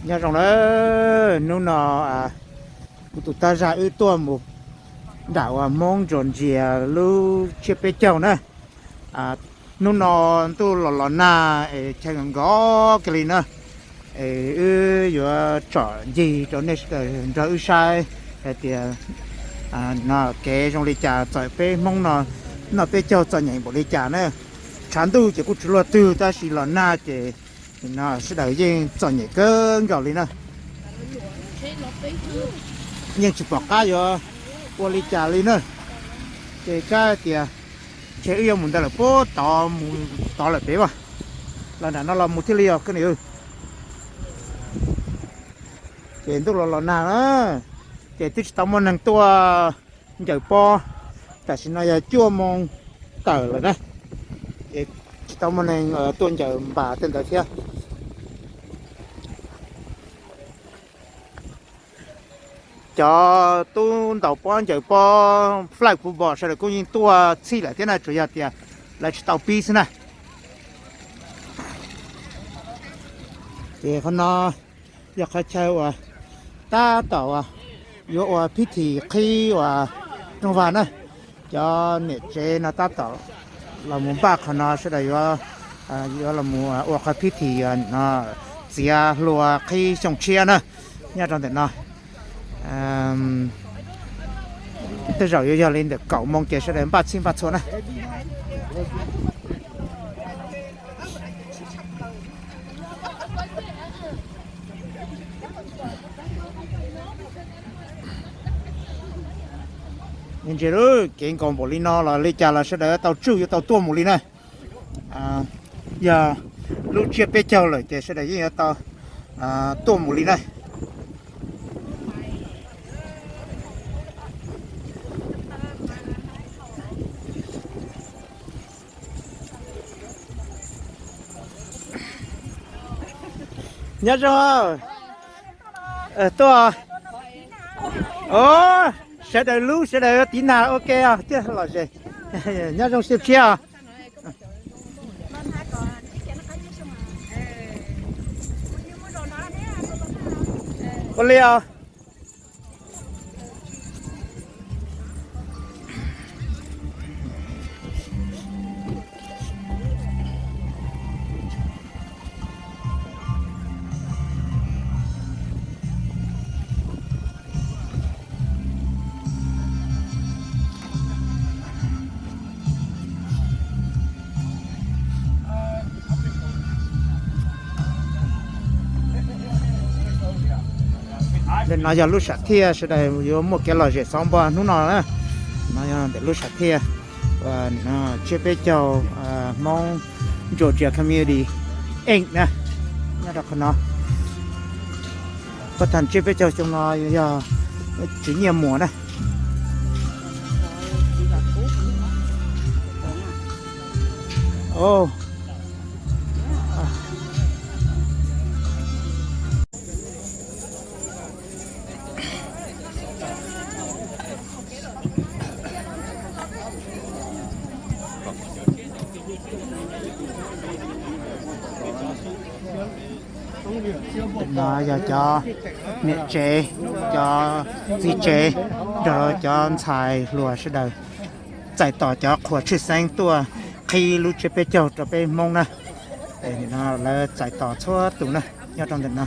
Nyob zoo na, hnub no kuv tus tag zag wb tuaj mus nram uas Hmoob Georgia lub tsiab peb caug na. Hnub no ntuj los los nag es chaw nkaus kiag li na, es wb yuav tsom ncig rau nej sawv daws nrog wb saib hais tias no kev zoo li cas txawm peb Hmoob no noj peb caug txom nyem npaum li cas na. Tshav ntuj ces kuj tsis luaj twg tab sis los nag ces no sawv daws yeej txom nyem kawg nkaus li na. Yeej tsis pom qab yuav ua li cas li na. Ces kab tias ntshe wb yuav mus ntawd lawm puag tod mus tod lawm pem as. Los nram no los mus thiaj li os koj niam. Ces ntuj los los nag na, ces twb tsis tau muaj neeg tuaj ncaws pob. Tam sim no yog cuaj moo tawm lawm na, ces tsis tau muaj neeg tuaj ncaws npas tej ntawd thiab. Cov tub ntaus pob ncaws pob flag football sawv daws kuj yeej tuaj txhij lawm thiab na, tsuas yog tias lawv tsis tau pib xwb na. Ces qhov no yog qhov chaw uas tab tom yuav ua phib thim qhib uas rooj vag na. Cov niam tsev no tab tom los mus npaj qhov no sawv daws yuav los ua qhov phib thim no, txiav hlua qhib xyoo tshiab na, nyob rau ntawm no. Tej zaum yuav yog li ntawm kaum moo ces sawv daws npaj txhij npaj txhua na. Ntsia lub kev nkaus npaum li no los li cas los sawv daws yuav tau tswj yuav tau tuaj mus li na. Yog lub tsiab peb caug lawm ces sawv daws yeej yuav tau tuaj mus li na. Nyob zoo, tuaj, sawv daws lub sawv daws tiv nag ua ke thiaj lom zem. Nyob zoo xyoo tshiab os. Ua li os. Ntawm no yog lub sam thiaj sawv daws yuav muaj kev lom zem xov npog hnub no na. No yog ntawm lub sam thiaj tsiab peb caug Hmoob Georgia Community Inc na, nyob rau qhov no. Pab thas tsiab peb caug xyoo no yog Tswv Nyiaj Muas na. No yog cov niam tsev, cov txiv tsev nrog cov ntxhais hluas sawv daws txais tos cov qhua tshwj xeeb tuaj qhib lub tsiab peb caug rau peb Hmoob na. Lawv txais tos txhua tus na nyob rau ntawm no.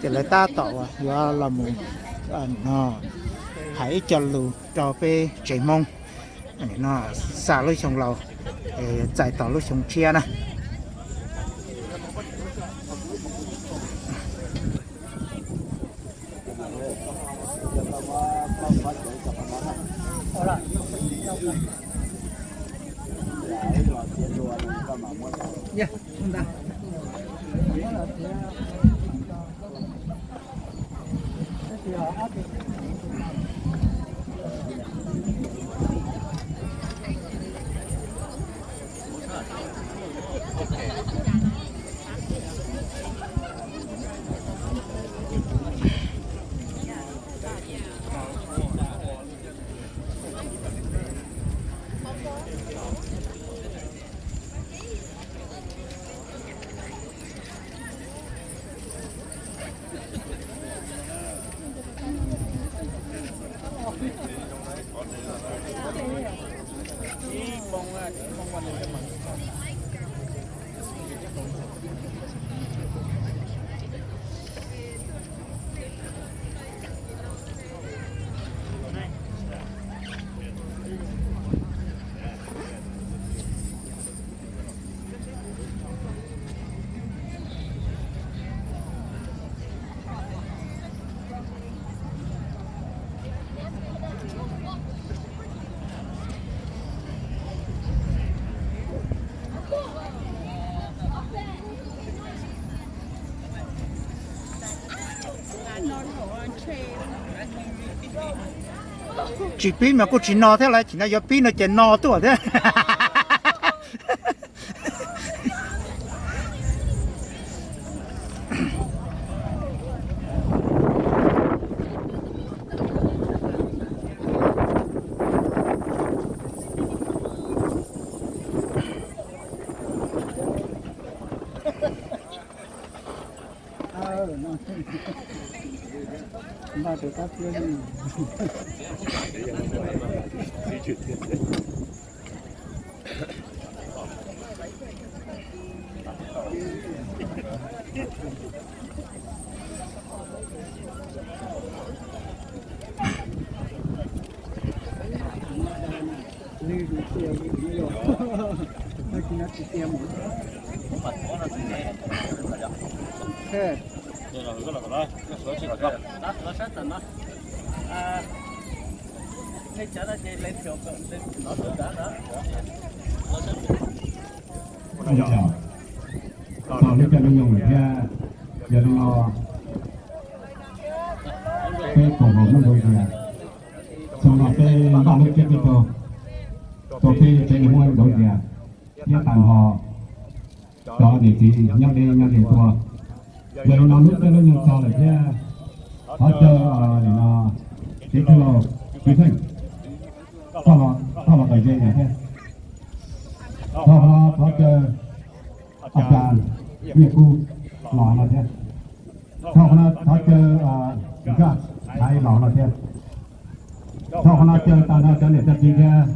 Ces lawv tab tom yuav los mus hais ib co lus rau peb tsev Hmoob no, xa lub xyoo laus, txais tos lub xyoo tshiab na. Tsis pib mas kuj tsis no thiab, lawv tsis no yuav pib no ces no tuaj thiab. Ua tsaug rau lub caij lub nyoog lawm thiab. Yog li no peb koom haum Hmoob Ntxoov Zias, xyoo no peb npaj lub tsiab peb caug rau peb tsev niam Hmoob Ntxoov Zias thiab tag nrho cov niam txiv nyob deb nyob ze tuaj. Yog li no lub caij lub nyoog txog lawm thiab, thov caw nim no Txiv Xyooj Laus Txiv Xeej thoj los tawm ze thiab. Thov, thov caw Aj Cas Nyiaj Kub los no thiab. Thov, thov caw Nkaj Thaiv los no thiab. Thov qhov no caw tag nrho cov niam cov txiv thiab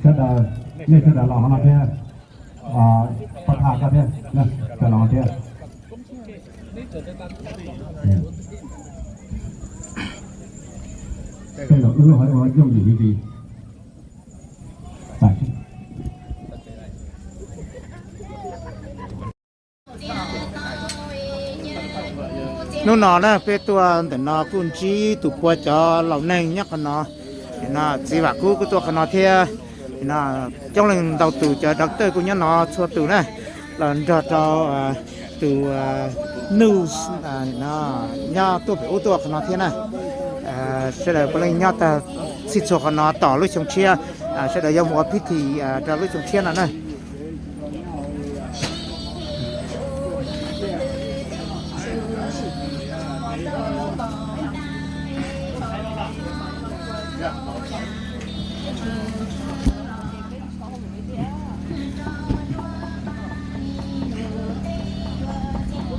sawv daws, nej sawv daws los qhov no thiab. Pov thaj koj thiab, sawv los thiab. Tej zaum wb lub hais ua yooj yim li li. Hnub no na peb tuaj ntawm no kuj ntsib tus pua cov laus neeg nyob qhov no. Nim no txiv Vam Kub kuj tuaj qhov no thiab. Nim no coob leej ntau tus cov doctor kuj nyob no txhua tus na, los nrog rau tus news nyob tuaj pem ub tuaj qhov no thiab na. Sawv daws puav leej nyob tag txhij txhua qhov no tos lub xyoo tshiab, sawv daws yuav mus ua pib thi rau lub xyoo tshiab no na.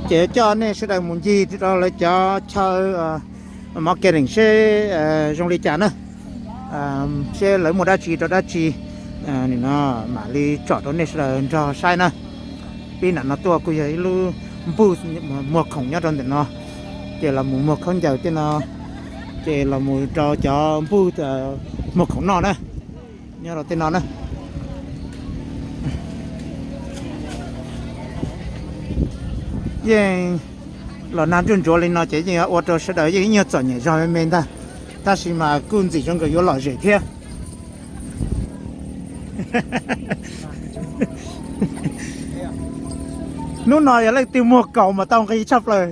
Ces coj nej sawv daws mus ncig rau lawv cov chaw mov ke neem seb zoo li cas na, seb lawv muaj dab tsi rau dab tsi. Nim no mam li tsom rau nej sawv daws nrog saib na. Pib nram no tuaj kuj yog ib lub npuj muag khoom nyob rau ntawm no, ces los mus muag khaub ncaws tej no, ces los mus rau cov npuj muag khoom noj na, nyob rau tej no na. Yeej los nag ntsuag ntsuav li no ces yeej ua rau sawv daws yeej ib nyuag txom nyem zog me me ntag, tab sis mas kuj ntxim zoo nkawd yuav lom zem thiab. Hnub no yog leej twg muag kaus mas tau nqi tshaj plaws.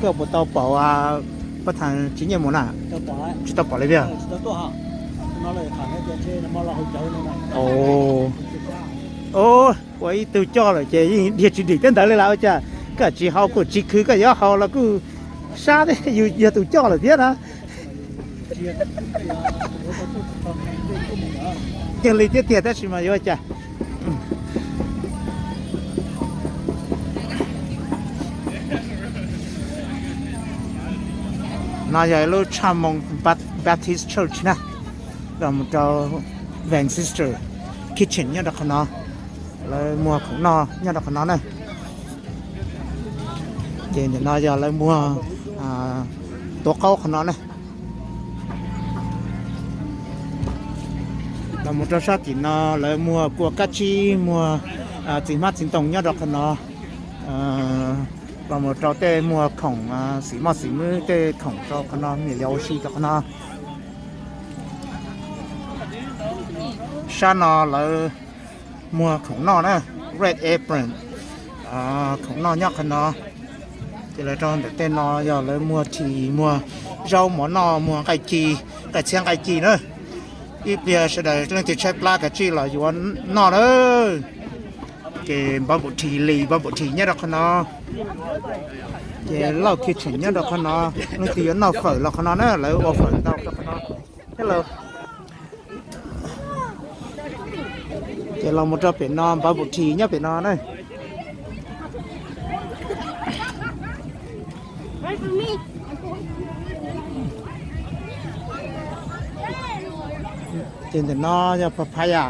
Koj puas tau pom pab thav tsis nyiaj mus na? Tsis tau pom li tiag. Ua ib tug coj lawm ces yeej dhia tsis dim tej ntawd li lawm ua cas. Koj tsis haus kuj tsis khwv, koj yuav haus los kuj sab thiab, yus yog tus coj lawm thiab na. Yeej li thiab tiag tab sis mas yuav ua cas. No yog ib lub Tshaj Moo Baptist Church na, los mus rau Van Sister Kitchen nyob rau qhov no, lawv muag khoom noj nyob rau qhov no na. Ces ntawm no yog lawv muag tuav qaub qhov no na. Los mus rau sab tim no lawv muag kua kab tsib, muag txiv hmab txiv ntoo nyob rau qhov no. Los mus rau tej muag khoom xim moj xim mwb tej khoom rau qhov no, niam yau ua si rau qhov no. Sab no lawv muag khoom noj na, Red Apron, khoom noj nyob qhov no. Ces lawv rau ntawm tej no yog lawv muag ris, muag zaub mov noj, muag nqaij ci, nqaij txhiab nqaij ci na. Ib pliag sawv daws leej twg tshaib plab kav tsij los yuav noj na. Ces npawb npum ris li, npawb npum ris nyob rau qhov no. Ces Lauj Kitchen nyob rau qhov no, leej twg yuav noj fawm los qhov no na, lawv ua fawm ntau rau qhov no. Ces los mus rau pem no, npawb npum ris nyob pem no na. Ces ntawm no yog papaya.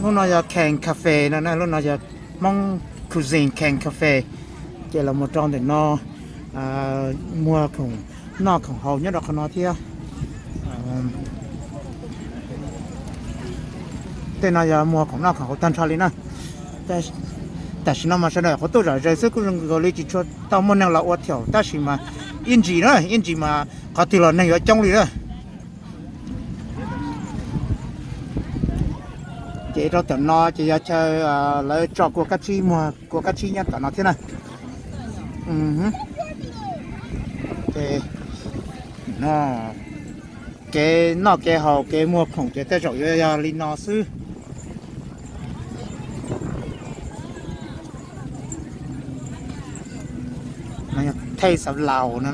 Lub no yog Can Cafe no na, lub no yog Hmoob Cuisine Can Cafe. Ces los mus rau ntawm no muag khoom noj khoom haus nyob rau qhov no thiab. Tej no yog muag khoom noj khoom haus tag nrho li na. Tam sim no mas sawv daws qhuav tuaj zom zaws xwb, kuj zoo nkaus li tsis tshua tau muaj neeg los ua thiaum, tab sis mas ib ntsis na, ib ntsis mas qhov twg los neeg yuav coob li na. Ces rau tom no ces yog chaw lawv tso kua kab tsib, muag kua kab tsib nyob tom no thiab na. Ces kev noj kev haus kev muag khoom ces tej zaum yuav yog li no xwb. Taste of Laos no.